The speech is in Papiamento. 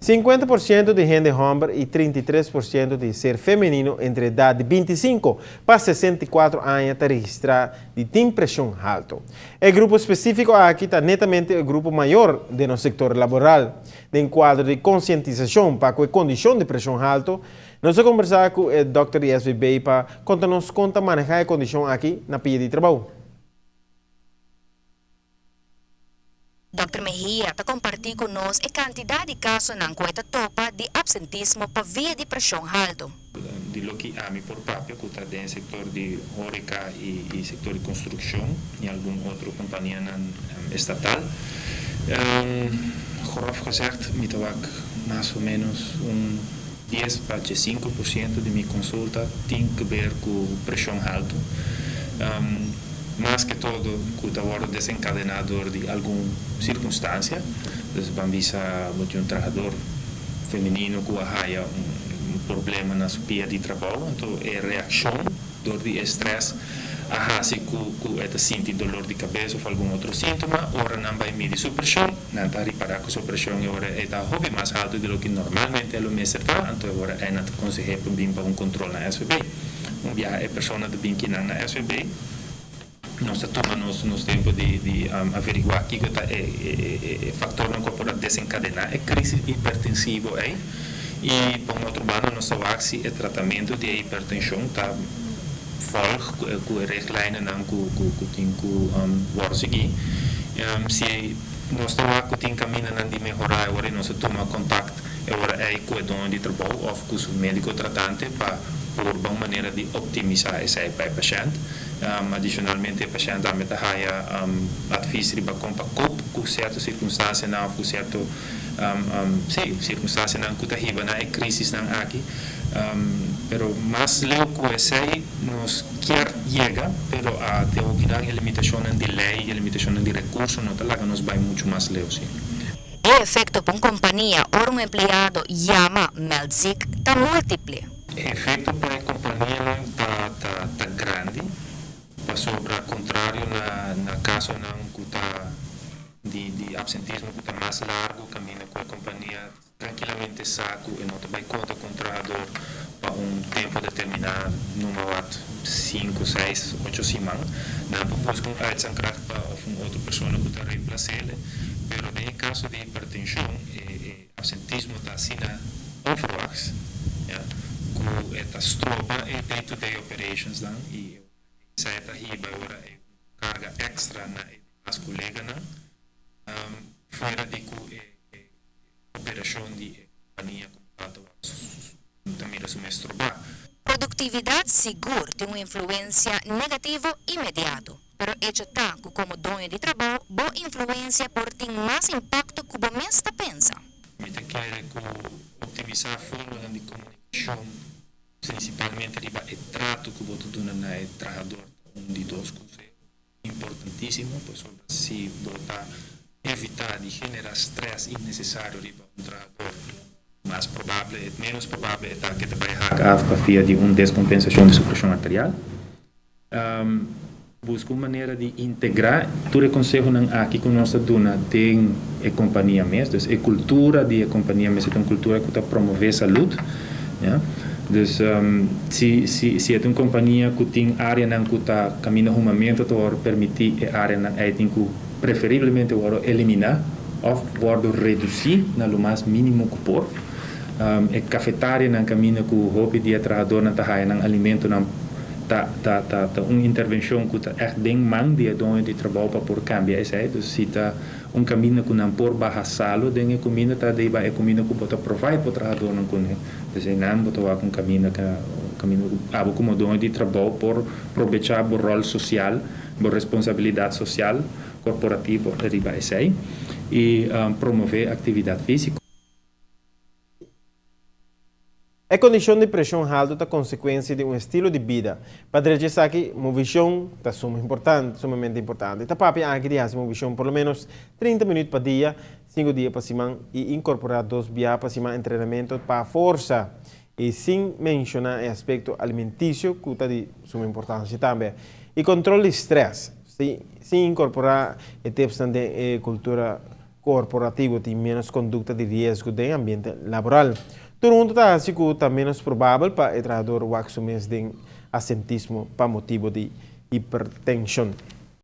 50% di hende homber y 33% di ser femenino entre edad di 25 pa 64 aña ta registra di tin presion halto. E grupo specifico aki ta netamente e grupo mayor den nos sector laboral. Den cuadro di concientisacion pa cu e condicion di presion halto, nos a combersa cu e dokter di SVB pa conta nos con ta maneha e condicion aki na pia di trabou. Dòkter Mejia ta kompartí ku nos e kantidat di kasonan ku e ta topa di apsentismo pa via di preshon haltu. Di loke ami por papia ku ta den sektor di horeka i sektor di konstrukshon i algun otro kompanianan estatal. Grof gezegd mi ta wak mas o menos un dies pa 15% di mi konsulta tin keber ku preshon haltu. Mas ke todo ku ta wòrdu desenkadená dor di algun sirkunstansia. Dus ban bisa bo tin un trahador femenino ku a haya un problema na su pia di trabou, anto e reakshon dor di e strès a hasi ku ku e ta sinti dolor di kabes òf algun otro síntoma. Ora nan bai midi su preshon, nan ta ripará ku su preshon e ora ei ta hopi mas haltu di loke normalmente e lo mester ta, anto e ora ei nan ta konseh'é pa bin pa un kontrol na SVB. Un biaha e persona ta bin kinan na SVB, nos ta tuma nos nos tempu di di averiguá kiko ta e e faktornan ku a por a desenkadená e krísis hipertensivo ei. I pa un otro banda nos ta wak si e tratamentu di e hipertenshon ta vòlg ku e ku e richtlijnennan ku ku ku tin ku wòrdu sigui. Si nos ta wak ku tin kamindanan di mehorá e ora ei nos ta tuma kontakt e ora ei ku e doño di trabou òf ku su médiko tratante pa purba un manera di optimisá esei pa e pashènt. Adishonalmente e pashènt tambe ta haya advis riba kon pa kop ku sierto sirkunstansianan òf ku sierto, sí, sirkunstansianan ku ta hiba na e krisisnan aki. Pero mas leu ku esei nos kier yega, pero a te hokinan e limitashonnan di lei i e limitashonnan di rekurso no ta laga nos bai muchu mas leu, sí. E efekto pa un kompania ora un empleado yama meld ziek ta múltiple. E efekto pa e kompanianan ta ta ta grandi, pasobra kontrario na na kasonan ku ta di di apsentismo ku ta mas largu kaminda ku e kompania trankilamente sa ku e no ta bai konta ku un trahador pa un tempu determiná, numa wat sinku, seis, ocho siman, nan por buska un uitzendkracht pa òf un otro persona ku ta reemplas'é. Pero den e kaso di hipertenshon e e absentismo ta asina onverwachts, ya, ku e ta stroba e day to day operationsnan i esei ta hiba ora e karga èkstra na e demas koleganan, fuera di ku e operashon di e kompania komo tal ta wòrdu ta mira su mes strobá. Produktividat sigur tin un influensia negativo inmediato, pero echo ta ku komo doño di trabou bo influensia por tin mas impakto ku bo mes ta pensa. Mi ta kere ku optimisá formanan di komunikashon, prinsipalmente riba e trato ku bo ta duna na e trahador ta un di dos konseho. Importantísimo, pasobra si bo ta evitá di generá strès innesesario riba un trahador, mas probable, ménos probable e ta ke ta bai hak af pa via di un descompensashon di su preshon arterial. Buska un manera di integrá tur e konsehonan aki ku nos ta duna den e kompania mes. Dus e kultura di e kompania mester ta un kultura ku ta promové salud. Ya. Dus si si si e ta un kompania ku tin áreanan ku ta kaminda humamentu ta wòrdu permití e áreanan ei tin ku preferiblemente wòrdu eliminá òf wòrdu redusí na lo mas mínimo ku por. E kafetarianan kaminda ku hopi di e trahadornan ta haya nan alimentonan ta ta ta ta un intervenshon ku ta ègt den man di e doño di trabou pa por kambia esei. Dus si ta Un kaminda ku nan por baha salu den e kuminda ta deba e kuminda ku bo ta provide bo trahadornan kuné. Pues einan bo ta wak un kaminda ka kaminda ku abo komo doño di trabou por probechá bo ròl sosial, bo responsabilidat sosial korporativo riba esei i promové aktividat físiko. E kondishon di preshon haltu ta konsekuensia di un estilo di bida. Pa drecha esaki, movishon ta suma importante, sumamente importante. Ta papia aki di hasi movishon por lo ménos 30 minüt pa dia, sinku dia pa siman i inkorporá dos bia pa siman entrenamentu pa forsa. I sin menshoná e aspekto alimentisio ku ta di suma importansia tambe. I kontrol di strès, sin inkorporá e tipsnan den e kultura. korporativo tin menos kondukta di riesgo den ambiente laboral. Tur huntu ta hasi ku ta menos probabel pa e trahadó wak su mes den apsentismo pa motibu di hipertenshon.